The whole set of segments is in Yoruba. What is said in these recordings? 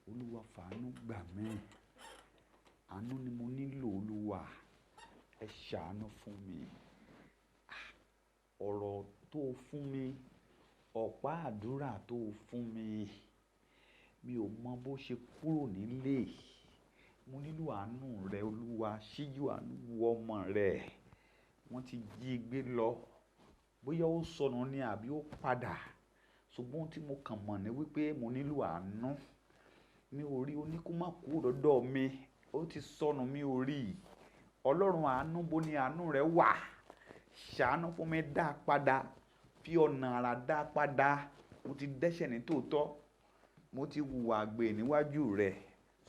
Olúwa, fàánú gbà mí. Àánú ni mo nílò, Olúwa. Ẹ ṣàánú fún mi. Ọ̀rọ̀ tó fún mi, ọ̀pá àdúrà tó fún mi, mi ò mọ bó ṣe kúrò nílé. Mo nílò àánú rẹ, Olúwa. Ṣíjú àánú wo ọmọ rẹ. Wọ́n ti jí gbé lọ. Bóyá ó sọnù ni àbí ó padà. Ṣùgbọ́n ohun tí mo kàn mọ̀ ni wípé mo nílò àánú. Mi ò rí oní kó má kúrò lọ́dọ̀ mi. Ó ti sọnù, mi ò rí. Ọlọ́run àánú, bó ni àánú rẹ wà? Ṣàánú fún mi, dá padà. Fi ọ̀nà àrà dá padà. Mo ti dẹ́ṣẹ̀ ní tòótọ́. Mo ti hùwà àgbèrè níwájú rẹ.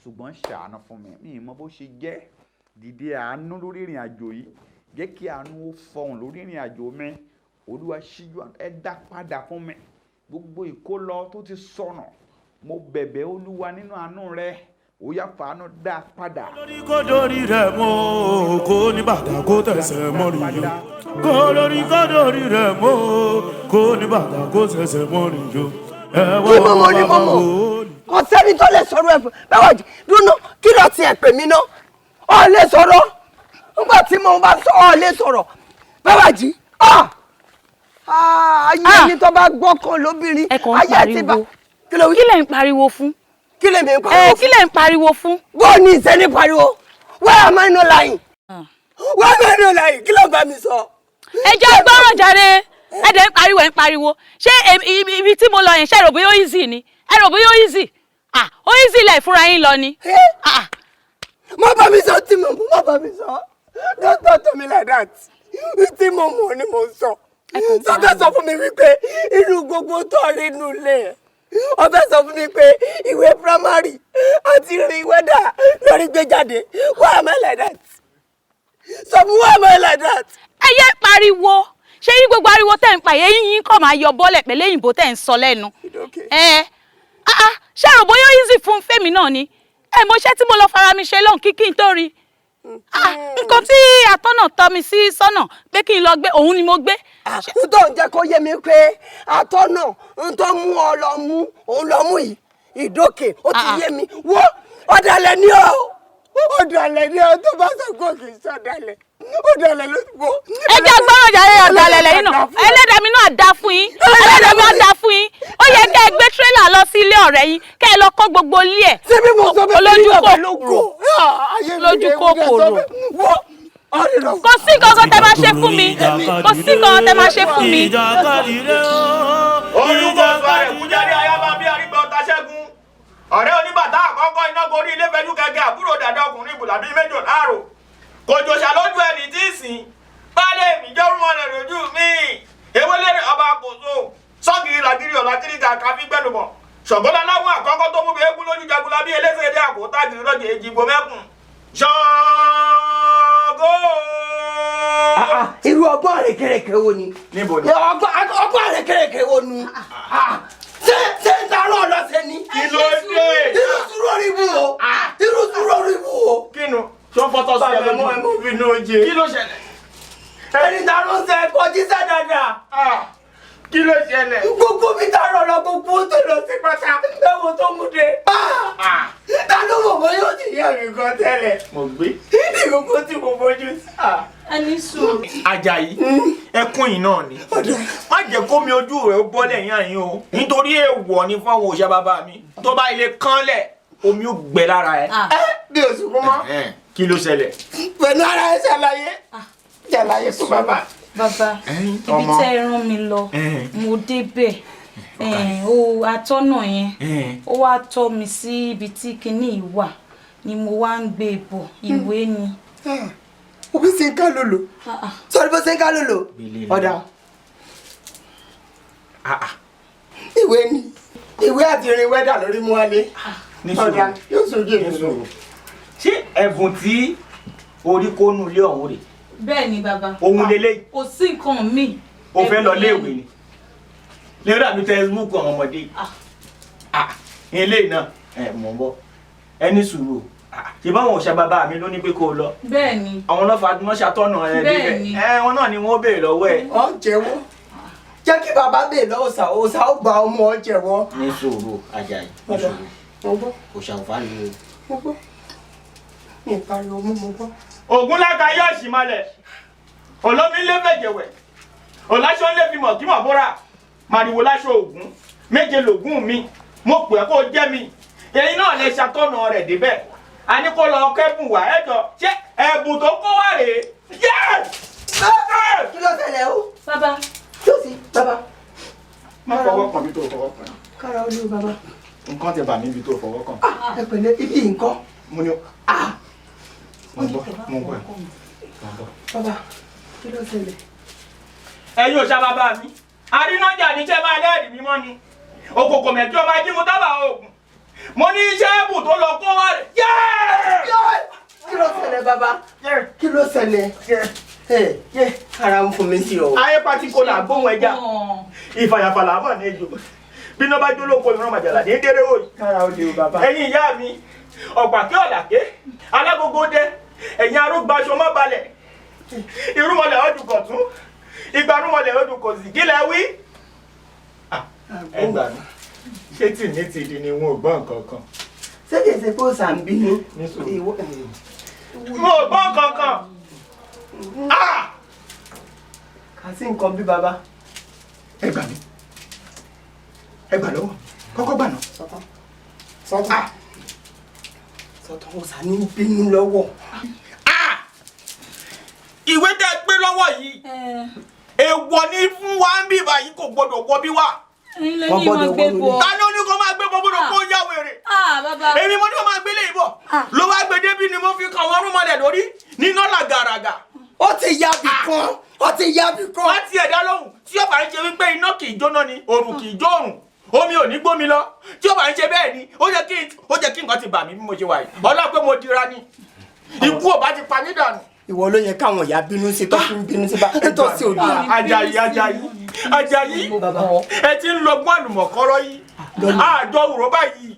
Ṣùgbọ́n ṣàánú fún mi. Mi ò mọ bó ṣe jẹ́. Dìde àánú lórí ìrìnàjò yìí. Jẹ́ kí àánú ó fọhùn lórí ìrìnàjò mi. Olúwa, ṣíjú àánú, ẹ dá padà fún mi. Gbogbo ìkólọ tó ti sọnù. Mo bẹ̀bẹ̀, Olúwa, nínú àánú rẹ. Ó yá, fàánú dá padà. Lórí kó dórí rẹ̀ mọ́, kó ní bàtà kó tẹ̀sẹ̀ mọ́rin yó. Kó lórí kó dórí rẹ̀ mọ́, kó ní bàtà kó tẹ̀sẹ̀ mọ́rin yó. Ẹ wá Kí mo mọ̀ ní mo bàbá mọ̀. wò ó ní. Kò sẹ́ni tó lè sọ̀rọ̀ ẹ̀ fún bẹ́ẹ̀. Dúnú, kí ló tiẹ̀ pè mí ná? Ọ̀ lè sọ̀rọ̀ nígbà tí mo bá sọ, ọ̀ lè sọ̀rọ̀. Bẹ́wàjí, ayé ẹni tó bá gbọ́kàn lóbìnrin Ẹ kàn ń ayé ti bá. pariwo. Kí ló wí? Kí lẹ̀ ń pariwo fún? Kí lè mi Ẹ pariwo? Kí lẹ̀ ń pariwo fún? Bó o ní ìsẹ́ni pariwo? Why am I not lying? Why am I not lying? Kí ló ń bá mi sọ? Ẹ jẹ́ gbọ́ràn jàre. Ẹ dẹ̀ ń pariwo, ẹ ń pariwo. Ṣé ibi tí mo lọ yẹn, ṣé ẹ rò bóyá ó easy ni? Ẹ rò bóyá ó easy? Ah, ó easy lẹ̀ fúnra yín lọ ni. Ah. Má bá mi sọ tí mo mọ̀, má bá mi sọ. Don't talk to me like that. Tí mo mọ̀ ni mo sọ. Sọ fẹ́ sọ fún mi wípé inú gbogbo tó rí inú ilé ẹ̀, ó fẹ́ sọ fún mi pé ìwé primary àti ìrìn wẹ́dà lórí gbé jáde? Why am I like that? Sọ fún, why am I like that? Ẹ yé pariwo. Ṣé yín gbogbo ariwo tẹ̀ ń pa yẹn yín kàn máa yọ bọ́lẹ̀ pẹ̀lú èyìnbó tẹ̀ ń sọ lẹ́nu? Ẹ ah ah, ṣé ẹ rò bóyá ó easy fún fẹ́mi náà ni? Ẹ mọ iṣẹ́ tí mo lọ fara mi ṣe lọ́hùn kí n tó rí. Ah, nǹkan tí atọ́nà tọ́ mi sí sọ́nà pé kí n lọ gbé, òun ni mo gbé. N tó ń jẹ́ kó yé mi pé atọ́nà n tó mú ọ lọ mú òun lọ mú yìí ìdókè, ó ti yé mi. Wo, ọ̀dàlẹ̀ ni ọ́, ọ̀dàlẹ̀ ni ọ́. Tó bá sọ pé kì í sọ̀dàlẹ̀, ọ̀dàlẹ̀ ló ti wọ́. Ẹ jẹ́ gbọ́rọ̀ jàre. Ọ̀dàlẹ̀ lẹ́yìn náà. Ẹlẹ́dàá mi náà dá fún yín, ẹlẹ́dàá mi náà dá fún yín. Ó yẹ kẹ́ ẹ gbé tírélà lọ sí ilé ọ̀rẹ́ yín, kẹ́ ẹ lọ kó gbogbo ilé ẹ̀. Ṣé bí mo sọ bẹ́ẹ̀? Olójú Bí bàbá ló kòkòrò. kó ayé mi Lójú lè wú dẹ̀ sọ kòkòrò. bẹ́ẹ̀. Wọ́ ọ̀rẹ́ lọ. Kò sí nǹkan kan tẹ́ máa ṣe fún mi, kò sí nǹkan kan tẹ́ máa ṣe fún mi. Ìjàkadì rẹ̀ o. Olùkọ́ rẹ̀ kújáde ayaba bí arígbà ọ̀tá ṣẹ́gun. Ọ̀rẹ́ oníbàtà àkọ́kọ́ iná gorí ilé fẹjú kẹ̀kẹ́, àbúrò dàda ọkùnrin ibùdó bíi méjò láàrò. Kò jòṣà lójú ẹni tí ì sìn. Baálé mi jọ́rùmọ́ rẹ̀ lójú mi. Ewé lérè ọba kòso. Sọ́gìrì làgìrì ọ̀làkìrì kàkà fi gbẹ́nu bọ̀. Ṣọ̀gbọ́n láwọn àkọ́kọ́ tó mú bí eégún lójú jagunla bí eléṣẹ́ dé àkótá gírí lọ́jọ́ èjìgbò mẹ́kùn. Ṣàngó. Irú ọgbọ́n àrékèrèké wo ni? Níbo ni? Ọgbọ́n àrékèrèké wo ni? Ṣé ń darọ́ ọlọ́sẹ̀ ni? Kí ló dé? Irú sùúrù orí ibú o, irú sùúrù orí ibú o. Kí nu? Ṣó ń fọ́tọ́ sí ẹ Bàbá lójú? ẹ mọ bínú oje. Kí ló ṣẹlẹ̀? Ẹni darọ́ ṣe kọjí sẹ́ dáadáa. Kí ló ṣẹlẹ̀? Gbogbo mi darọ́ lọ, gbogbo tó lọ sí pátá, ẹ̀wọ̀n tó mú dé. Ta ló mọ̀ bọ́ yóò ti yá mi gan tẹ́lẹ̀? Mo gbé. Ní gbogbo tí mo fojú sí. Ẹ ní sùúrù. Àjàyí, ẹkún yìí náà ni. Má jẹ́ kó mi ojú rẹ̀ ó bọ́ lẹ́yìn àyín o, nítorí èèwọ̀ ni fún àwọn òòṣà bàbá mi. Tó bá ilé kánlẹ̀, omi ó gbẹ lára ẹ. Ẹ bí oṣù kú mọ́. Kí ló ṣẹlẹ̀? Pẹ̀lú ara ẹ, ṣàlàyé, ṣàlàyé fún bàbá. Bàbá, ibi Ọmọ. tẹ́ ẹ rán mi lọ, mo débẹ̀. O atọ́nà yẹn, ó wá tọ́ mi sí ibi tí kinní yìí wà, ni mo wá ń gbé bọ̀. Ìwé ni. Òbí ṣe ń ká lòlò, sọrí bó ṣe ń ká lòlò. Ọ̀dà ìwé ni, ìwé àti irin wẹ́dà lórí mú wálé. Ní sùúrù. Ọ̀dà yóò sojú èmi lọ. Ṣé ẹ̀bùn tí orí kó nù ilé ọ̀hún rè? Bẹ́ẹ̀ ni, bàbá. Òun lélẹ́yìí? Kò sí nǹkan míì. O fẹ́ lọ léèwé ni lérò àbí textbook àwọn ọmọdé? Ah, ilé náà ẹ mọ̀ ń bọ̀. Ẹ ní sùúrù. Ah, ṣe báwọn òòṣà bàbá mi ló ní pé kó o lọ? Bẹ́ẹ̀ ni. Àwọn ọlọ́fà wọ́n ṣàtọ̀nà ẹ Bẹ́ẹ̀ débẹ̀. ni. Ẹ wọn náà ni wọ́n béèrè lọ́wọ́ ẹ. Ọ jẹ́wọ́, jẹ́ kí bàbá bèè lọ́wọ́ òòṣà, òòṣà ó gba ọmọ, ọ jẹ́wọ́. Ní sùúrù, Àjàyí, ní sùúrù. Mo gbọ́. Kò ṣàǹfààní o. Mo gbọ́. Mi ì pariwo mọ́, mo gbọ́. Ògúnláka yóò sì malẹ̀, olómi ńlẹ́ fẹ̀jẹ̀wẹ̀, ọ̀làṣọ ńlẹ́ fi mọ̀ kí mọ̀ bóra, màrìwò láṣọ ògún, méje lògún mi, mo pè é kó jẹ́ mi, ẹ̀yin náà lè ṣàtọ̀nà rẹ̀ débẹ̀, a ní kó lọ kẹ́bùn wá, ẹ jọ ṣé ẹ̀bùn tó kó wá rèé? Kí ló ṣẹlẹ̀ o? Bàbá. Tó sì, bàbá. Má fọwọ́ kàn bí tó fọwọ́ kàn. Kára olú bàbá. Nǹkan ti bà mí bí tó fọwọ́ kàn. Ẹ pẹ̀lẹ́, ibi nǹkan. Mo ní mo ń bọ̀, mo ń bọ̀, mo ń bọ̀. Bàbá, kí ló ṣẹlẹ̀? Ẹ̀yin ò ṣá bàbá mi, arínájà níṣẹ́ máa lẹ́ẹ̀dì mímọ́ ni, òkòkò mẹ́jọ máa jí mu tábà oògùn, mo ní iṣẹ́ ẹ̀bù tó lọ kó wá rẹ̀. Kí ló ṣẹlẹ̀ bàbá? Kí ló ṣẹlẹ̀? Ara ń fún mi sí o. Ayé pati kò là gbóhùn ẹja, ìfàyàfàlà mọ̀ ní ejò, bí iná bá jó lóko ìran màjàlá ní déré òyì. Kára ó lè o bàbá. Ẹ̀yin ìyá mi, ọ̀pàkẹ́ ọ̀làké, alágogo dé, ẹ̀yin arúgbó aṣọ má balẹ̀, irúmọlẹ̀ ọdún kọ̀tún, ìgbanúmọlẹ̀ ọdún kòsì, kí lẹ wí? Ẹ gbà mí, ṣé tì ní ti di ni wọn ò gbọ́ nǹkan kan. Ṣé kìí ṣe pé ó sà ń bínú? Mo ò gbọ́ nǹkan kan. Kà sí nǹkan bí bàbá. Ẹ gbà mí, ẹ gbà lọ́wọ́, kọ́kọ́ gbà náà. Sọ́tọ̀ sọ́tọ̀ sọ́tọ̀ ó sà ní bínú lọ́wọ́. Ìwé tẹ́ gbé lọ́wọ́ yìí, èèwọ̀ ni fún wa ń bí báyìí, kò gbọdọ̀ wọ bí wà. Wọ́n gbọ́dọ̀ wọnú ilé. Ta ló ní kó máa gbé bọ́ gbọ́dọ̀ kó yá wèrè? Èmi mo ní kó máa gbé lé ìbọ̀. Ló wá gbé débí ni mo fi kàn wọ́n rúmọlẹ̀ lórí níná làgàràgà. Ó ti yá bì kan, ó ti yá bì kan. Wọ́n ti ẹ̀dá lóhùn tí ó bá ń ṣe wípé iná kì í jóná ni, òrùn kì í jó òrùn, omi ò ní gbómi lọ. Tí ó bá ń ṣe bẹ́ẹ̀ ni, ó jẹ́ kí nǹkan ti bà mí bí mo ṣe wà yìí. Ọlá pé mo dira ni, ikú ò bá ti pa mí dànù. Ìwọ ló yẹ káwọn ìyá bínú sí tó fi ń bínú sí bá nítòsí òdu. Àjàyí Àjàyí Àjàyí, ẹ ti ń lọgbọ́n àlùmọ̀kọ́rọ́ yìí, àjọ òró báyìí,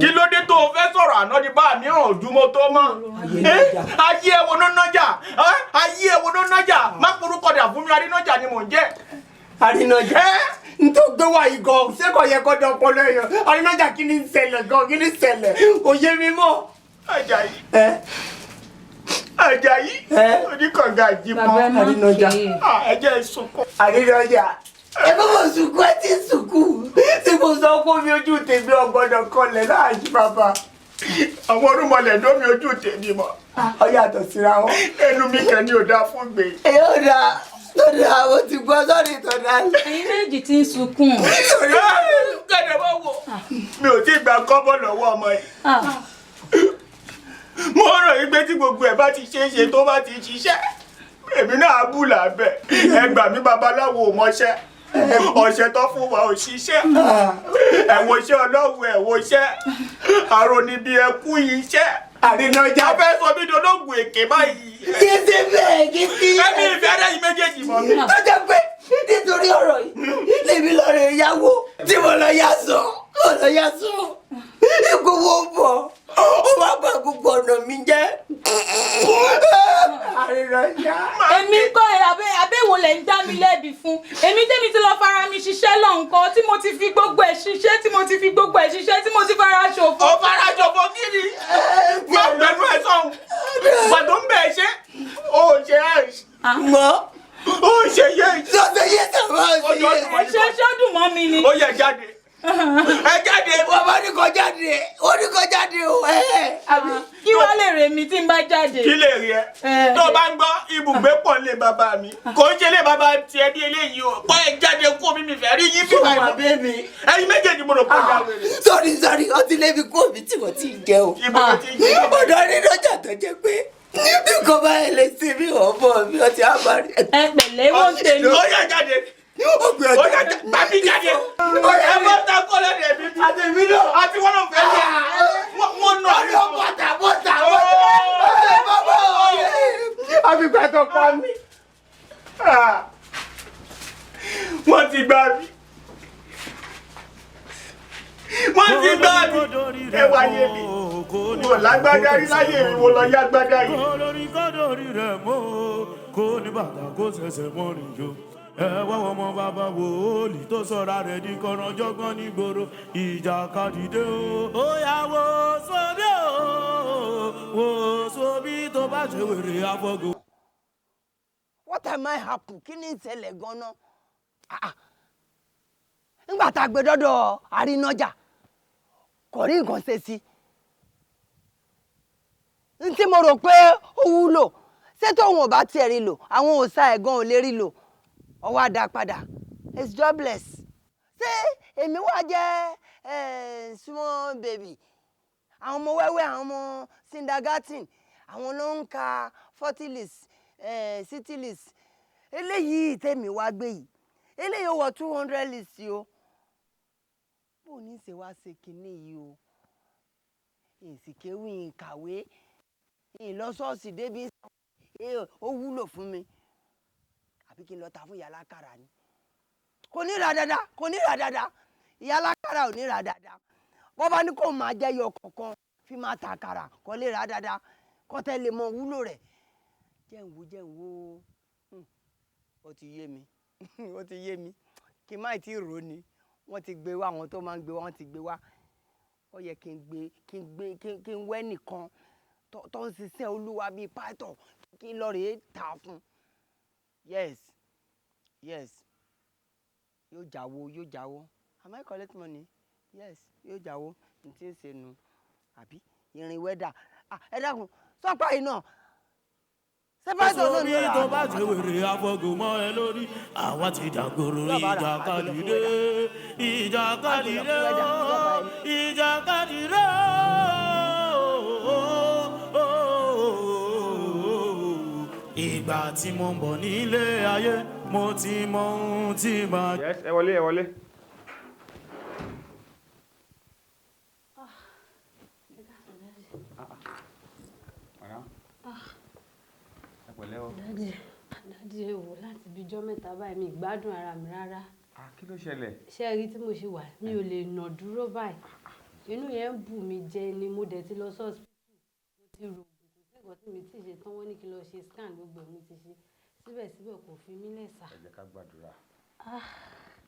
kí ló dé tó o fẹ́ sọ̀rọ̀ àná di bá mi ràn ojúmọ́ tó mọ́? Ayé ẹ wo ló nájà, ayé ẹ wo ló nájà, má porúkọ dà fún mi, arínájà ni mò ń jẹ́. Arínájà n tó gbé wá yìí gan, ṣé kò yẹ kó dán ọpọlọ èèyàn? Arínájà kí ni ń ṣẹlẹ̀ gan, kí ni ń ṣẹlẹ̀? Kò yé mi mọ́. Àjàyí Àjàyí oníkànga ìjìpọ̀ Arínájà ẹ jẹ́ ìsunkún. Arínájà ẹ bá mọ̀ sunkún, ẹ ti sunkún tí mo sọ fún mi ojú tèmi ọgbọ́dọ̀ kọlẹ̀ láàyè bàbá. Àwọn orúmọlẹ̀ lómi ojú tèmi mọ́. Ọ yàtọ̀ síra wọn. Ẹnu mi kàn ní ò dáa fún gbé. Ẹ yóò dáa tó dáa, mo ti gbọ́ sọ́ọ̀rì tó dáa. Ẹ̀yin méjì ti ń sunkún. Kẹ́dẹ̀ bá wò, mi ò tí ì gba kọ́bọ̀ lọ́wọ́ ọmọ yìí. Mo rò wípé tí gbogbo ẹ̀ bá ti ṣe é ṣe tó bá ti ṣiṣẹ́, èmi náà á bù lábẹ́. Ẹ gbà mí, babaláwo ò mọṣẹ́, ọ̀ṣẹ́ tó fún wa ò ṣiṣẹ́, ẹ̀wọ̀n iṣẹ́ ọlọ́run, ẹ̀wọ̀n iṣẹ́ àròníbi ẹkú iṣẹ́. Àrínájà fẹ́ sọ mí dológun èké báyìí. Kì í ṣe bẹ́ẹ̀, kì í ṣe. Ẹ̀mí ìfẹ́ rẹ̀ yìí méjèèjì mọ́ mi. Tó jẹ́ pé nítorí ọ̀rọ̀ yìí lèmi lọ rẹ̀ yáwó tí mo lọ yá sọ, mo lọ yá sọ, ìkówó bọ̀, ó wá gba gbogbo ọ̀nà mi jẹ́. Àrínájà. Èmi ń kọ́ abẹ́wò lẹ̀ ń dá mi lẹ́bi fún. Èmi tẹ́mi ti lọ fara mi ṣiṣẹ́ lọ́nkọ́ tí mo ti fi gbogbo ẹ̀ ṣiṣẹ́, tí mo ti fi gbogbo ẹ̀ ṣiṣẹ́, tí mo ti fara ṣòfò. Ó fara ṣòfò kí ni? Má gbẹnu ẹ sọ̀hún. Pàtó ń bẹ̀ ṣe, ó ṣe àìsí. Mọ́. Ó ṣe yé. Sọ́sẹ̀ yé sàmọ́ ṣe yé. Ṣé ṣọ́dún mọ́ mi ni? Ó yẹ jáde. Ẹ jáde. Wọ́n bá ní kó jáde, ó ní kó jáde o. Kí wàá lè rè mí tí n bá jáde? Kí lè rí ẹ? Tó o bá ń gbọ́ ibùgbé pọ̀ lé bàbá mi. Kò ń ṣe lé bàbá tiẹ̀ bí eléyìí o. Kọ́ ẹ jáde kó mi mi fẹ́ rí yín bí báyìí. Sọ wà mi. Ẹyin méjèèjì mo rò pé ọjà wèrè. Sọ́rí sọ́rí, ó ti lé mi kó mi tí mo ti jẹ o. Ibùgbé ti jẹ. Ọ̀dọ́ nínú ọjà tó jẹ pé bí kò bá ẹ lè ṣe mí ọ̀bọ̀ mi, ọtí á bá rí. Ẹ pẹ̀lẹ́ wọ́n tèmi. Ó yẹ jáde. Ó yẹ gbàmí jáde. Ẹ bá ta kọ́ lẹ́nu ẹ̀mí mi. Àti èmi náà. Àti wọ́n náà fẹ́ yẹ. Wọ́n nà. Ọ̀rọ̀ bọ̀tà bọ̀tà bọ̀tà. Àbígbà tó pa mí. Wọ́n ti gbà mí. Wọ́n ti gbà mí. Ẹ wá yé mi. Mo lágbádá rí láyé mi, mo lọ yá gbádá yìí. Kó lórí kó dórí rẹ̀ mọ́, kó ní bàtà kó ṣẹ̀ṣẹ̀ mọ́ rìn jò. Ẹ wá ọmọ bàbá wòólì tó sọra rẹ̀ di kọ̀rọ̀jọ̀gbọ́n nígboro ìjàkadì dé o. Ó yá wo sóbí o, wo sóbí tó bá ṣe wèrè afọ́gò. What am I happen? Kí ni ìṣẹ̀lẹ̀ gan-an? Ah, ah. Nígbà tá a gbé dọ́dọ̀ àrínájà, kò rí nǹkan ṣe sí n tí mo rò pé ó wúlò. Ṣé tóun ò bá tiẹ̀ rí lò, àwọn òòṣà ẹ̀gan ò lè rí lò. Ọwọ́ á dá padà, it's jobless. Ṣé èmi wá jẹ́ small baby? Àwọn ọmọ wẹ́wẹ́, àwọn ọmọ kindergarten, àwọn ló ń ka 40 list, 60 list. Eléyìí tèmi wá gbé yìí, eléyìí ó wọ 200 list o. Bó ní ṣe wá ṣe kinní yìí o? Ìsìkéwì ìkàwé ìlọ ṣọ́ọ̀ṣì débi ó wúlò fún mi, àbí kí n lọ ta fún ìyá alákàrà ni? Kò ní ra dáadáa, kò ní ra dáadáa. Ìyá alákàrà ò ní ra dáadáa. Bọ́ bá ní kó máa jẹ́ yọ kọ̀ọ̀kan fi máa ta àkàrà, kò lè ra dáadáa. Kó tẹ́ lè mọ wúlò rẹ̀. Jẹ́ ń wo, jẹ́ ń wo. Ó ti yé mi, ó ti yé mi. Kí n má tí ì rò ni wọ́n ti gbé wá. Àwọn tó máa ń gbé wá, wọ́n ti gbé wá. Ó yẹ kí n gbé, kí n gbé, kí n wẹ́ nìkan tó ń ṣiṣẹ́ Olúwa bíi pásítọ̀, kí n lọ rèé tà fún. Yes, yóò jáwó, yóò jáwó. Am I collect money? Yes, yóò jáwó. N tí ń ṣe nu àbí irin wẹ́dà? Ẹ dákun, sọ́pà yìí náà, ṣé pásítọ̀ náà ní Sórí ọ̀rọ̀ tó bá ṣe wèrè afọ́gò mọ́ ẹ lórí. Àwa ti dàgbòrò ìjàkadì dé, ìjàkadì dé o, ìjàkadì dé o. Ìgbà tí mo ń bọ̀ nílé ayé, mo ti mọ ohun tí màá. Yes, ẹ wọlé, ẹ wọlé. Madam, ẹ pẹ̀lẹ́ o. Daddy, daddy, ẹ wò, láti bí ijọ́ mẹ́ta báyìí, mi ì gbádùn ara mi rárá. Ah, kí ló ṣẹlẹ̀? Ṣé ẹ rí tí mo ṣe wà, mi ò lè nà dúró báyìí. Inú yẹn ń bù mí jẹ ni. Mo dẹ̀ ti lọ sí hospital, mo ti rò oògùn, kò sí nǹkan tí mi ti ṣe tán. Wọ́n ní kí n lọ ṣe scan, gbogbo ẹ̀ mo ti ṣe, síbẹ̀síbẹ̀ kò fi mí lẹ̀ sà. Ẹ jẹ́ ká gbàdúrà.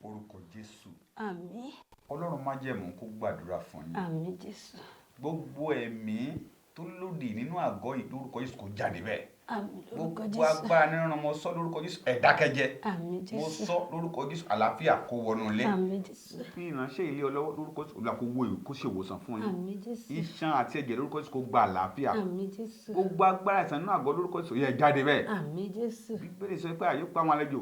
Orúkọ Jésù. Àmín. Ọlọ́run májẹ̀mú kó gbàdúrà fún yín. Àmín Jésù. Gbogbo ẹ̀mí tó lòdì nínú àgọ́ yìí, lórúkọ Jésù, kó jáde bẹ́ẹ̀. Àmín lórúkọ Gbogbo Jésù. agbára nínú ọmọ sọ lórúkọ Jésù, ẹ dákẹ́jẹ́. Àmín Mo Jésù. sọ lórúkọ Jésù, àlàáfíà kó wọnú ilé. Àmín Jésù. Fi ìránṣẹ́ ilé ọlọ́wọ́ lórúkọ Jésù, Olúwa kó wo kó ṣe ìwòsàn fún yín. Àmín Jésù. Iṣan àti ẹ̀jẹ̀, lórúkọ Jésù, kó gba àlàáfíà. Àmín Jésù. Gbogbo agbára ìsàn nínú àgọ́, lórúkọ Jésù, ó yá jáde bẹ́ẹ̀. Àmín Jésù. Bíbélì sọ pé àyè pa àwọn àlejò,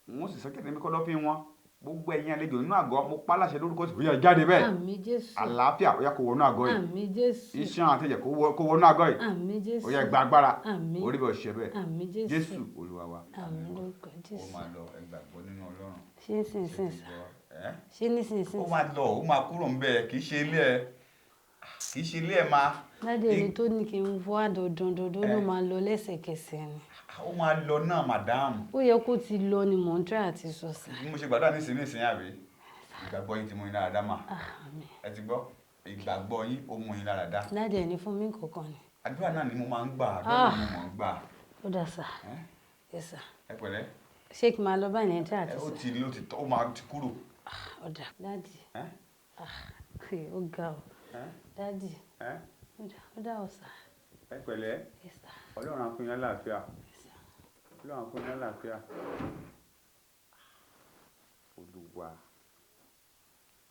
wọn sì sọ kẹ́tẹ́ mi kọ́ lọ́fín wọn. Gbogbo ẹ̀yin àlejò nínú àgọ́, mo pa á láṣẹ lórúkọ Jésù, ó yá jáde bẹ́ẹ̀. Àmín Jésù. Àlàáfíà, ó yá kó wọnú àgọ́ yìí. Àmín Jésù. Iṣan àti ẹ̀jẹ̀ kó wọnú àgọ́ yìí. Àmín Jésù. Ó yá gba agbára. Àmín. Orí bẹ́ẹ̀, ṣe bẹ́ẹ̀. Àmín Jésù. Jésù Olúwa wa. Àmín lórúkọ Ó Jésù. máa lọ, ẹ gbàgbọ́ nínú Ọlọ́run. Ṣé nísinsìnyí sà? Ẹ́? Ṣé nísinsìnyí? Ó máa lọ, ó máa kúrò ńbẹ̀. Kì í ṣe ilé ẹ, kì í ṣe ilé ẹ máa. Daddy, ẹni tó ní kí n wá dandan dandan ló máa lọ lẹ́sẹ̀kẹsẹ̀ ni. Ó máa lọ náà, madam. Ó yẹ kó ti lọ ni mò ń try àti sọ sà. Bí mo ṣe gbàdúrà nísìnyí nísìnyí, àbí ìgbàgbọ́ yín ti mú yín lára dá mà. Àmín. Ẹ ti gbọ́, ìgbàgbọ́ yín ó mú yín lára dá. Daddy, ẹ̀ ní fún mi kankan ni? Àdúrà náà ni mo máa ń gbà, àdúrà náà ni mo máa ń gbà. Ó dà sà. Ẹ́? Yes sà. Ẹ pẹ̀lẹ́. Ṣé kí n máa lọ báyìí ní try àti Ẹ ó sọ? ti ló ti tọ́, ó máa ti kúrò. Ó dà, daddy. Ẹ́? Ó ga o. Ẹ́? Daddy. Ẹ́? Ó dà o sà. Ẹ pẹ̀lẹ́. Yes sà. Ọlọ́run á fún yín lálàáfíà. Ọlọ́run á fún yín lálàáfíà. Olúwa,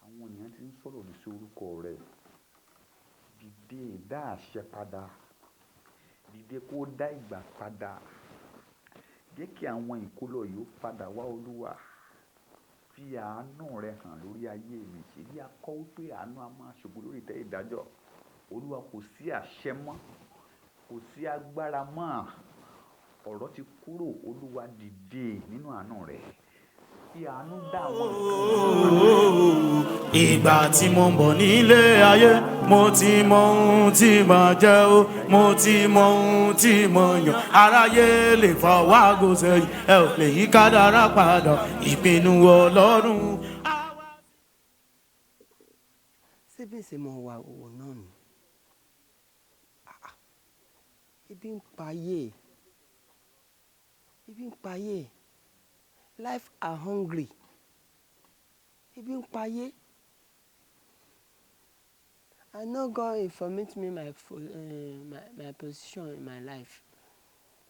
àwọn èèyàn ti ń sọ̀rọ̀ òdì sí orúkọ rẹ̀. Dìde, dá àṣẹ padà. Dìde kó dá ìgbà padà. Jẹ́ kí àwọn ìkólọ yìí ó padà wá. Olúwa, fi àánú rẹ hàn lórí ayé mi. Ṣèbí a kọ́ wípé àánú a máa ṣògo lórí ìtẹ́ ìdájọ́. Olúwa, kò sí àṣẹ mọ́, kò sí agbára mọ́, ọ̀rọ̀ ti kúrò. Olúwa, dìde nínú àánú rẹ, fi àánú dá àwọn nǹkan. Ìgbà tí mo ń bọ̀ nílé ayé, mo ti mọ ohun tí màá jẹ́ o, mo ti mọ ohun tí mo yàn. Aráyé lè fọwọ́ àgọ́ sẹ́yìn, ẹ ò lè yí kádàrá padà, ìpinnu Ọlọ́run. Ṣé bí ṣe mọ wà òwò náà nù? Ah, ah. Ebi ń payé, ebi ń payé. Life are hungry. Ebi ń payé. I know God informate me my position in my life.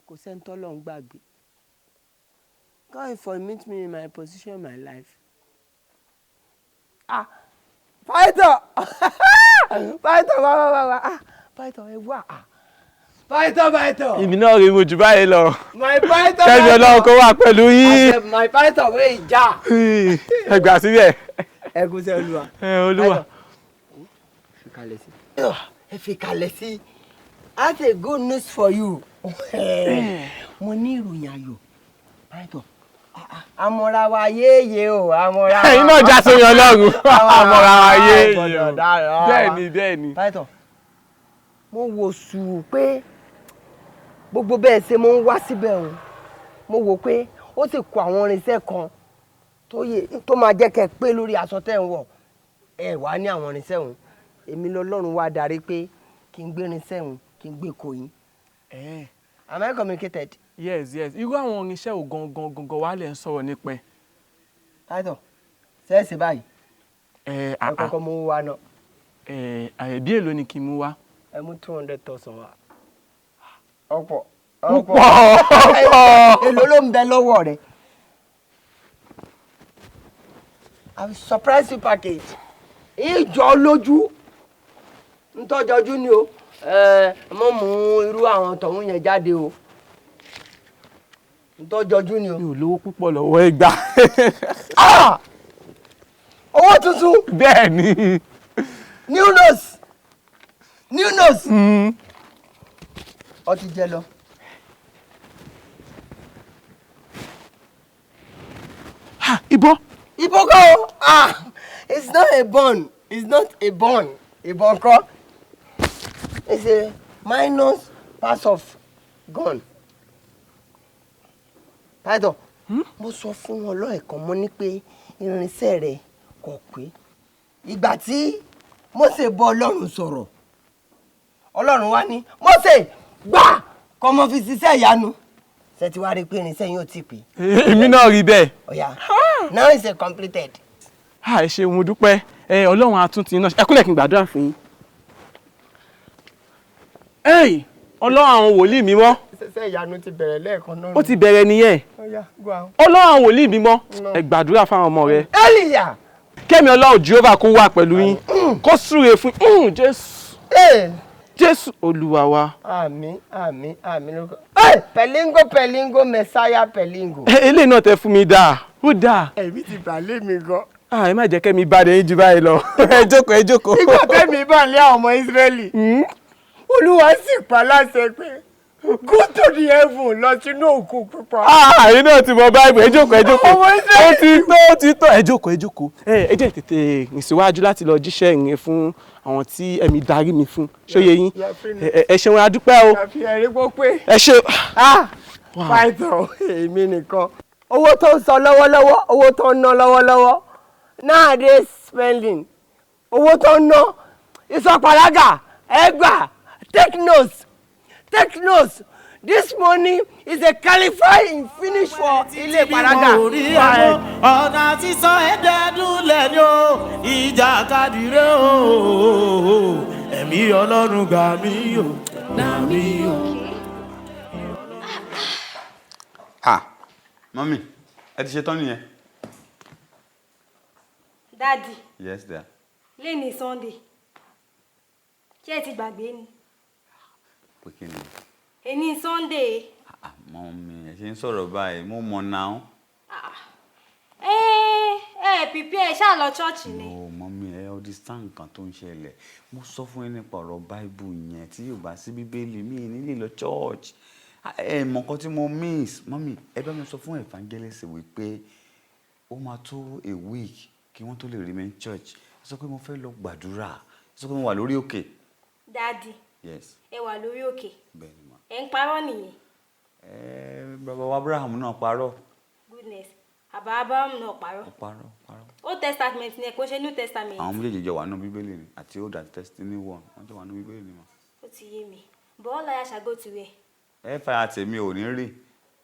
Kò sẹ́ni tọ́lọ́run gbàgbé. God informate me my position in my life. Ah, Python! Python, wá wá wá wá. Ah, Python, ẹ wá. Ah, Python, Python. Èmi náà rí mo jù báyìí lọ. My Python, Kẹ́mi Ọlọ́run kó wà pẹ̀lú yín. Àṣẹ my Python wey ìjà. Ẹ gbà síbẹ̀. Ẹ kú sẹ́ Olúwa. Ẹ Olúwa. Fi kalẹ̀ sí. Ẹ fi kalẹ̀ sí. That's a good news for you. Mo ní ìròyìn ayọ̀. Python. Amọ̀ra wa yéèyé o, amọ̀ra wa. Ẹ̀yin náà já sórí Ọlọ́run. Amọ̀ra wa yéèyé o. Bẹ́ẹ̀ni, bẹ́ẹ̀ni. Python, mo wò sùn pé gbogbo bẹ́ẹ̀ ṣe mo ń wá síbẹ̀ o. Mo wò pé ó sì kó àwọn irinṣẹ́ kan tó yẹ tó máa jẹ́ kẹ́ ẹ pé lórí aṣọ tẹ́ ń wọ̀. Ẹ wá ní àwọn irinṣẹ́ òun. Èmi lọ́lọ́run wá darí pé kí n gbé irinṣẹ́ òun, kí n gbé kò yín. Am I communicated? Yes. Irú àwọn irinṣẹ́ ò gangan gangan wà lẹ̀ ń sọ̀rọ̀ nípa ẹ̀. Python, ṣẹ́ẹ̀sì báyìí. Ẹ Ẹ kọ́kọ́ mú wá náà. Ẹ bí èlò ni kí n mú wá? Ẹ mú 200,000 wá. Ọ̀pọ̀. Púpọ̀ ọ̀pọ̀. Èló ló ń bẹ lọ́wọ́ rẹ̀? I will surprise you package. Ìjọ lójú. Ntọ́jọjú ni o. Ẹ mọ̀ mú irú àwọn tọ̀hún yẹn jáde o. Ntọ́jọjú ni o. Mi ò lówó púpọ̀ lọ́wọ́, ẹ gbà. Owó tuntun. Bẹ́ẹ̀ ni. New nose. New nose. Ó ti jẹ lọ. Ìbọn. Ìbọn kọ́ o. Ah, it's not a bun. It's not a bun. Ìbọn kọ́. It's a minus pass of gun. Python, mo sọ fún wọn lọ́ẹ̀kan, mo ní pé irinṣẹ́ rẹ̀ kò pé. Ìgbà tí Mósè bọ́ Ọlọ́run sọ̀rọ̀, Ọlọ́run wá ní Mósè gbà kọ́ mọ́ fi ṣiṣẹ́ ìyanu. Ṣé ti wá rí i pé irinṣẹ́ yín ò tí ì pé? Èmi náà rí bẹ́ẹ̀. Ọ̀yá, now it's a completed. Ẹ ṣeun, mo dúpẹ́. Ẹ Ọlọ́run á tún ti iná. Ẹ kúnlẹ̀ kí n gbàdúrà fún yín. Ẹ́yì, Ọlọ́run àwọn wòlíì mímọ́. Ṣiṣẹ́ ìyanu ti bẹ̀rẹ̀ lẹ́ẹ̀kan náà. Ó ti bẹ̀rẹ̀ nìyẹn. Ọ̀yá, go on. Ọlọ́run àwọn wòlíì mímọ́. Ẹ gbàdúrà fáwọn ọmọ rẹ. Elija. Kẹ́mi Ọlọ́run Jehovah kó wà pẹ̀lú yín. Kó súre fún yín. Jésù. Jésù Olúwa wa. Àmín, àmín, àmín lórúkọ. Pẹ̀língò, pẹ̀língò, mẹ̀sáyà pẹ̀língò. Eléyìí náà tẹ fún mi dáa. Ó dáa. Ẹ̀mí ti bà lé mi gan. Ẹ má jẹ́ kẹ́mi bá dé yín ju báyìí lọ. Ẹ jókòó, ẹ jókòó. Ìgbà tẹ́mi bá lé àwọn ọmọ Ísírẹ́lì, Olúwa sì pa láṣẹ pé go to the heaven, lọ sínú òkun pupa. Ẹ̀yin náà ti mọ báyìí. Ẹ jókòó, ẹ jókòó. Ọmọ Ísírẹ́lì. Ó ti tó, ó ti tó. Ẹ jókòó, ẹ jókòó. Ẹ jẹ́ tètè rìn síwájú láti lọ jíṣẹ́ ìrìn fún àwọn tí ẹ̀mí darí mi fún. Ṣóyè yín? Ẹ ṣeun, a dúpẹ́ o. Àfi ẹ̀rí pọ́ pé. Ẹ ṣe. Python, èmi nìkan. Owó tó ń sọ lọ́wọ́lọ́wọ́, owó tó ń ná lọ́wọ́lọ́wọ́. Nowadays spending. Owó tó ń ná. Ìsọpàlágà, ẹgbà, take notes. Take notes. This money is a qualified in finish for ilé ìpàlágà. Ọ̀nà sísọ ẹ̀ẹ́dẹ́dúnlẹ̀ ni ó ìjàkadì rẹ̀ o. Ẹ̀mí Ọlọ́run gbà mí o, gbà mí o. Ah, mummy, ẹ ti ṣe tán nìyẹn. Daddy. Yes, dear. Lẹ́ni Sunday, ṣé ẹ ti gbàgbé ni? Pé kí ni? Èní Sunday. Ah, mummy, ẹ ṣe ń sọ̀rọ̀ báyìí, mo mọ̀ náà. Ẹ ẹ pípí ẹ ṣáà lọ ṣọ́ọ̀ṣì ni. No, mummy, ẹ understand nǹkan tó ń ṣẹlẹ̀. Mo sọ fún yín nípa ọ̀rọ̀ Bible yẹn, tí yóò bá sí Bíbélì mi ní lè lọ church. Ẹ mọ̀ nǹkan tí mo miss. Mummy, ẹ bá mi sọ fún evangelist wípé ó máa tó a week kí wọ́n tó lè rí mi ní church. Ẹ sọ pé mo fẹ́ lọ gbàdúrà. Ẹ sọ pé mo wà lórí òkè. Daddy. Yes. Ẹ wà lórí òkè? Bẹ́ẹ̀ni ma. Ẹ ń parọ́ nìyẹn. Ẹ bàbá wa Abraham náà parọ́. Goodness, àbá Abraham náà parọ́? Ó parọ́, parọ́. Old Testament ni ẹ, kò ṣe New Testament. Àwọn méjèèjì jọ wà nínú Bíbélì ni, àti Old and Testament one, wọ́n jọ wà nínú Bíbélì ni ma. Ó ti yé mi, but all I shall go to where? Ẹ fàyà tèmi ò ní rí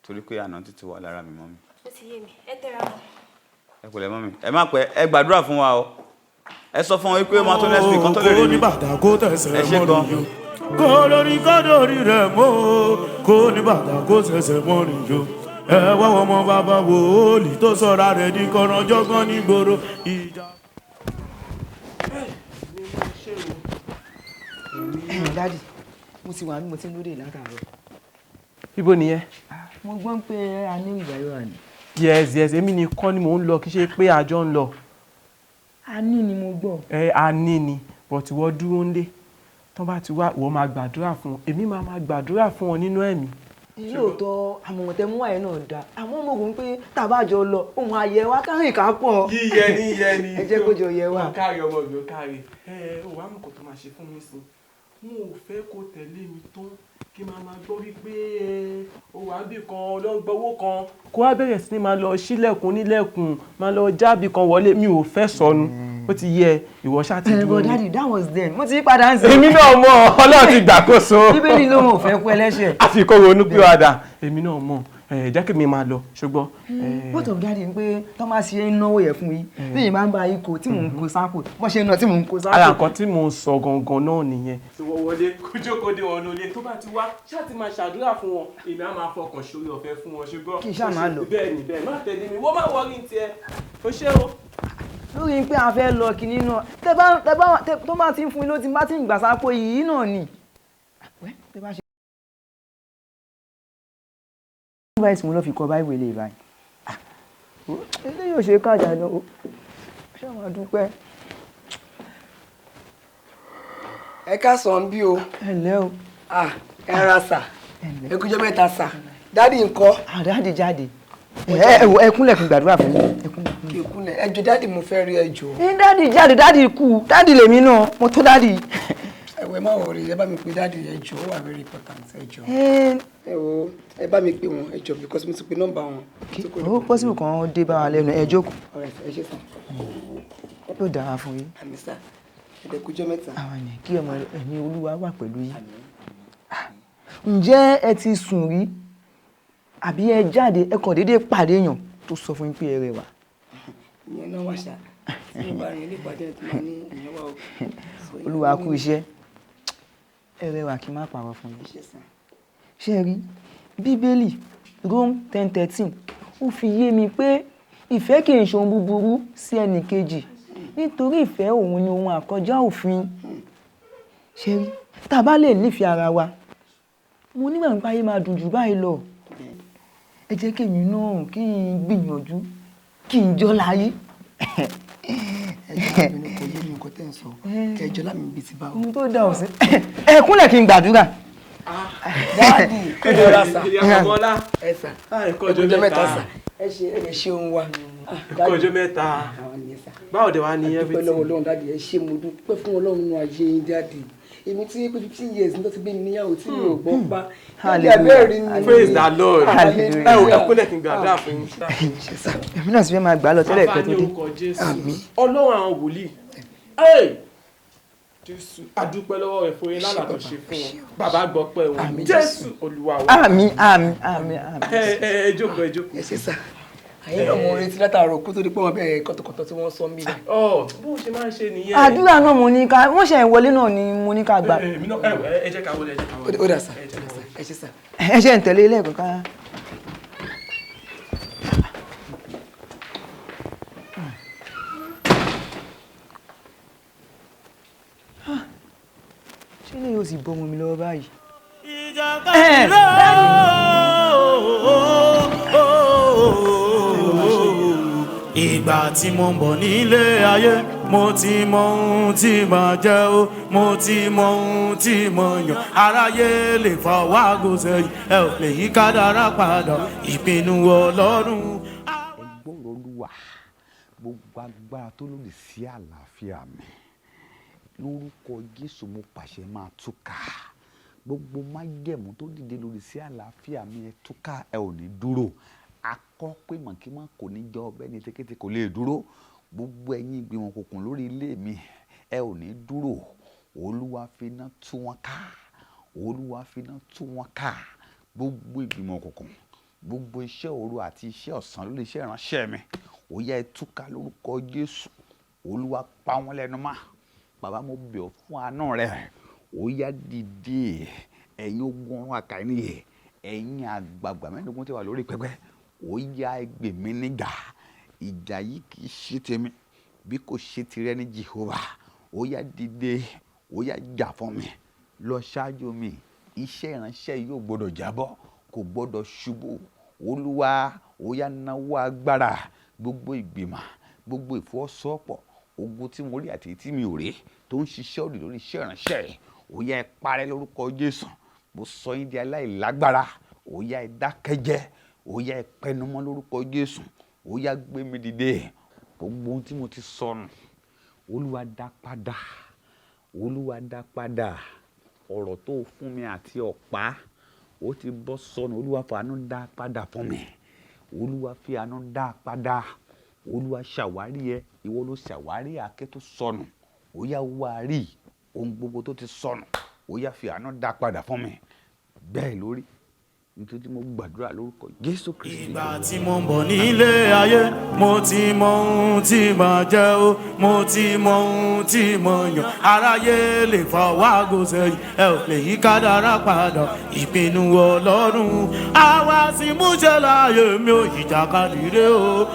torí pé àná títí wà lára mi, mummy. Ó ti yé mi, ẹ tẹra mọ́. Ẹ pẹ̀lẹ́ mummy, ẹ má pẹ́, ẹ gbàdúrà fún wa o. Ẹ sọ fún wọn wípé ó máa tó next week kan tó lè rí mi. Kó tẹsẹ̀ Ẹ ṣé mọ́ gan. nìyó. Kó lórí kó lórí rẹ̀ mọ́ o. Kó ní bàtà kó tẹsẹ̀ mọ́ nìyó. Ẹ wá wọn mọ bàbá wòólì tó sọra rẹ̀ di kọ̀rọ̀jọ̀gbọ́n nígboro ìjà. Daddy, mo ti wà ní mo ti ń lóde látàárọ̀. Ibo nìyẹn? Mo gbọ́n pé a ní ìgbàlódé àná. Yes, èmi nìkan ni mò ń lọ, kì í ṣe pé àjọ ń lọ. A ní ni mo gbọ́. Ẹ a ní ni, but ìwọ dúró ńlé. Tán bá ti wá, ìwọ máa gbàdúrà fún wọn, èmi máa máa gbàdúrà fún wọn nínú ẹ̀mí. Lóòótọ́, àmọ̀ràn tẹ mú wáyé náà dáa, àmọ́ mo rò ó pé tá a bá jọ lọ, ohun ayẹ wa kárìn ká pọ̀. Yíyẹ ní yíyẹ ni. Ẹ jẹ́ kó jọ yẹ wa. Ó kárí ọmọ mi, ó kárí. Ẹ ò wá mọ̀ kó tó máa ṣe fún mi sí. Mo ò fẹ́ kó tẹ̀lé mi tán kí máa máa gbọ́ wípé ó wà níbì kan ló ń gbowó kan. Kó wá bẹ̀rẹ̀ sí ni máa lọ sílẹ̀kùn nílẹ̀kùn, máa lọ jábì kan wọlé, mi ò fẹ́ sọnù. Ó ti yẹ, ìwọ ṣáà ti dúró. But daddy, that was then. Mo ti yí padà ń sìn. Èmi náà mọ̀, Ọlọ́run ti gbàkóso. Bíbélì ló mọ̀ fẹ́ kú ẹlẹ́ṣẹ̀. Àfi kó ronú pìwàdà. Èmi náà mọ̀, ẹ jẹ́ kí mi máa lọ, ṣùgbọ́n. What of daddy ń pé tọ́ máa ṣe ń náwó yẹn fún yín? Bí yìí máa ń bá yín kó tí mò ń kó sápò, bọ́ ṣe ń ná tí mò ń kó sápò. Ara nǹkan tí mò ń sọ gangan náà nìyẹn. Ìwọ wọlé, kó jókòó dé wọn lólè, tó bá ti wá, ṣáà ti máa ṣàdúrà fún wọn, èmi á máa fọkàn ṣorí ọ̀fẹ́ fún wọn, ṣùgbọ́n. Kí n ṣáà máa lọ. Bẹ́ẹ̀ ni bẹ́ẹ̀, má tẹ̀lé mi, wọ́n má wọrí ní tiẹ̀, o ṣé o. Lórí pé a fẹ́ lọ kinní náà, tẹ bá tẹ bá tó bá ti ń fún yín ló ti bá ti ń gbà sápò yìí náà ni. Tẹ bá ṣe. Báyìí tí mo lọ fi kọ báyìí wèlé báyìí. Ilé yóò ṣe kájà lọ. Ṣé máa dúpẹ́? Ẹ káàsán bí o. Ẹ ǹlẹ́ o. Ẹ ra sà. Ẹ kújọ́ mẹ́ta sà. Daddy ńkọ́? Daddy jáde. Ẹ wò, ẹ kúnlẹ̀ kí n gbàdúrà fún yín. Kí n kúnlẹ̀. Ẹ jọ̀ọ́ daddy, mo fẹ́ rí ẹ jọ̀ọ́. Ẹ daddy jáde, daddy kú. Daddy lèmi náà, mo tó daddy. Ẹ wò, ẹ má worry, ẹ bá mi pe daddy, ẹ jọ̀ọ́, ó wà very important, ẹ jọ̀ọ́. Ẹ wò, ẹ bá mi pè wọ́n, ẹ jọ̀ọ́, because mo ti pe nọ́mbà wọn. Ó possible kan dé bá wa lẹ́nu, ẹ jókòó. Alright, ẹ ṣé sà. Yóò dára fún yín. Àmín sà. Ẹ dẹ̀ kújọ́ mẹ́ta. Àwọn ènìyàn kí ọmọ ẹ̀mí Olúwa wà pẹ̀lú yín. Ǹjẹ́ ẹ ti sùn rí? Àbí ẹ jáde, ẹ kàn déédéé pàdé èèyàn tó sọ fún yín pé ẹ rẹwà? Ìyẹn náà wà ṣá. Tí mo bá rìn ilé ìpàdé ẹ̀ tó máa ní ìyẹn wà o. Olúwa kú iṣẹ́. Ẹ rẹwà, kí n má parọ́ fún yín. Ṣé ẹ rí? Bíbélì Rome 10:13 ó fi yé mi pé ìfẹ́ kì í ṣe ohun búburú sí ẹnì kejì, nítorí ìfẹ́ òun ni ohun àkọjá òfin. Ṣé rí? Tá a bá lè nífẹ̀ẹ́ ara wa, mo nígbàgbọ́ pé ayé máa dùn jù báyìí lọ. Ẹ jẹ́ kí èmi náà kí n gbìyànjú kí n jọ́ láyé. Ẹ jọ̀ọ́, àbínú kò yé mi nǹkan tẹ́ ń sọ. Kẹjọ lámì bíi ti bá o. Ohun tó dà ọ́ sí. Ẹ kúnlẹ̀ kí n gbàdúrà. Daddy, ẹ rọra sà. Ìyá Ọmọlá. Ẹ sà. Ẹ Ẹ kújọ́ mẹ́ta sà. Ẹ ṣe ẹ ṣe ohun wa. Ẹ kú ọjọ́ mẹ́ta. Báwo dẹ̀ wá ní Dúpẹ́ everything? lọ́wọ́ Ọlọ́run daddy, ẹ ṣé, mo dúpẹ́ fún Ọlọ́run nínú ayé yín daddy. Èmi tí pé 15 years ní tó ti gbé mi níyàwó tí mi ò gbọ́ pa. Daddy, abẹ́rẹ́ ni. Praise the Lord. Hallelujah. Ẹ wò, ẹ kúnlẹ̀ kí n gbàdúrà fún yín. Èmi náà sì fẹ́ máa gbà á lọ tẹ́lẹ̀ Bàbá kẹ́ tó ní dé. orúkọ Jésù. Ọlọ́run àwọn wòlíì. Hey! Jésù, adúpẹ́ lọ́wọ́ rẹ̀ fún yín lálàá tó ṣe fún wọn. Bàbá gbọ́pẹ́ wọn. Jésù Olúwa wa. Àmín, àmín, àmín, àmín. Ẹ ẹ ẹ jókòó, ẹ jókòó. Ẹ ṣé sà. Àyè náà mo retí látàárọ̀ kó tó di pé wọ́n bẹ̀rẹ̀ kọ̀tọ̀kọ̀tọ̀ tí wọ́n sọ mí. Ọ bó ṣe máa ń ṣe nìyẹn. Àdúrà náà mo ní ká wọ́n ṣe ìwọlé náà ni mo ní ká gbà. Èmi náà ẹ jẹ́ ká wọlé, ẹ jẹ́ ká wọlé. Ó dà sà, ẹ ṣé sà. Ẹ ṣe ń tẹ̀lé ilé ẹ̀kọ́ ká. Ṣé ilé yóò sì bọ́ ọmọ mi lọ́wọ́ báyìí? Ìgbà tí mo ń bọ̀ nílé ayé, mo ti mọ ohun tí màá jẹ́ o, mo ti mọ ohun tí mo yàn. Aráyé lè fọwọ́ àgọ́ sẹ́yìn, ẹ ò lè yí kádàrá padà, ìpinnu Ọlọ́run. Ẹ gbọ́rọ̀ Olúwa, gbogbo agbára tó lòdì sí àlàáfíà mi, lórúkọ Jésù mo pàṣẹ, máa túká. Gbogbo májẹ̀mú tó dìde lòdì sí àlàáfíà mi, ẹ túká, ẹ ò ní dúró. Akọ́ pé mọ̀kímọ̀ kò ní jọ ọbẹ̀ ní tékété kò lè dúró. Gbogbo ẹ̀yin ìgbìmọ̀ òkùnkùn lórí ilé mi, ẹ ò ní dúró. Olúwa finá tú wọn ká. Olúwa finá tú wọn ká. Gbogbo ìgbìmọ̀ òkùnkùn, Gbogbo iṣẹ́ òru àti iṣẹ́ ọ̀sán lórí iṣẹ́ ìránṣẹ́ mi, ó yá, ẹ túká lórúkọ Jésù. Olúwa, pa wọ́n lẹ́nu mọ́. Bàbá, mo bẹ̀ ọ́ fún àánú rẹ. Ó yá, dìde, ẹ̀yin ogun ọ̀run àkàìníyè, ẹ̀yin àgbààgbà 16 tí wà lórí pẹpẹ. Ó yá, ẹ gbè mí níjà. Ìjà yìí kì í ṣe tèmi bí kò ṣe tirẹ̀ ní Jehovah. Ó yá, dìde. Ó yá, jà fún mi, lọ ṣáájú mi. Iṣẹ́ ìránṣẹ́ yìí ò gbọ́dọ̀ jábọ́, kò gbọ́dọ̀ ṣubú. Olúwa, ó yá, nawọ́ agbára. Gbogbo ìgbìmọ̀, gbogbo ìfọwọ́sowọ́pọ̀ ogun tí mo rí àti èyí tí mi ò rí tó ń ṣiṣẹ́ òdì lórí iṣẹ́ ìránṣẹ́ yìí, ó yá, ẹ parẹ́ lórúkọ Jésù. Mo sọ yín di aláìlágbára. Ó yá, ẹ dákẹ́jẹ́. Ó yá, ẹ pẹnumọ́ lórúkọ Jésù. Ó yá, gbé mi dìde. Gbogbo ohun tí mo ti sọnù, Olúwa, dá padà. Olúwa, dá padà. Ọ̀rọ̀ tó fún mi àti ọ̀pá, ó ti bọ́ sọnù. Olúwa, fàánú dá padà fún mi. Olúwa, fi àánú dá padà. Olúwa, ṣàwárí ẹ. Ìwọ ló ṣàwárí àáké tó sọnù. Ó yá, wá rí ohun gbogbo tó ti sọnù. Ó yá, fi àánú dá padà fún mi. Bẹ́ẹ̀ lórí, nítorí mo gbàdúrà lórúkọ Jésù Kristi. Ìgbà tí mo ń bọ̀ nílé ayé, mo ti mọ ohun tí màá jẹ́ o, mo ti mọ ohun tí mo yàn. Aráyé lè fọwọ́ aago sẹ́yìn, ẹ ò lè yí kádàrá padà. Ìpinnu Ọlọ́run àwa sì múṣẹ láàyè mi ò, ìjàkadì rè o.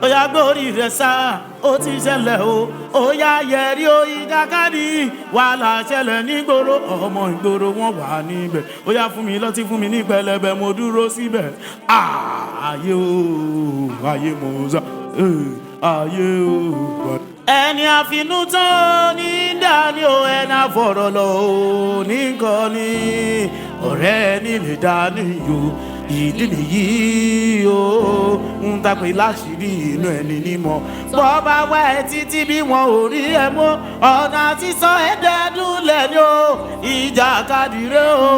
Ó yá, gbórí rẹ̀ sá, ó ti ṣẹlẹ̀ o. Ó yá, yẹrí o. Ìjàkadì wàhálà ṣẹlẹ̀ nígboro, ọmọ ìgboro wọn wà níbẹ̀. Ó yá, fún mi lọ́tí, fún mi ní pẹlẹbẹ, mo dúró síbẹ̀. Ayé o, ayé mo sá, ayé o. Ẹni àfinútán ní dání o, ẹni àfọ̀rọ̀ lọ o nìkan ní ọ̀rẹ́ ẹni lè dání o. Ìdí nìyí o ń tàpé láṣìírí inú ẹni nímọ̀. Bọ́ bá wá ẹ títí bí wọn ò rí ẹ mọ́, ọ̀nà sísọ ẹ̀ẹ́dẹ́dúnlẹ̀ ni o. Ìjàkadì rẹ o,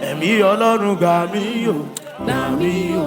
ẹ̀mí Ọlọ́run gbà mí o, gbà mí o.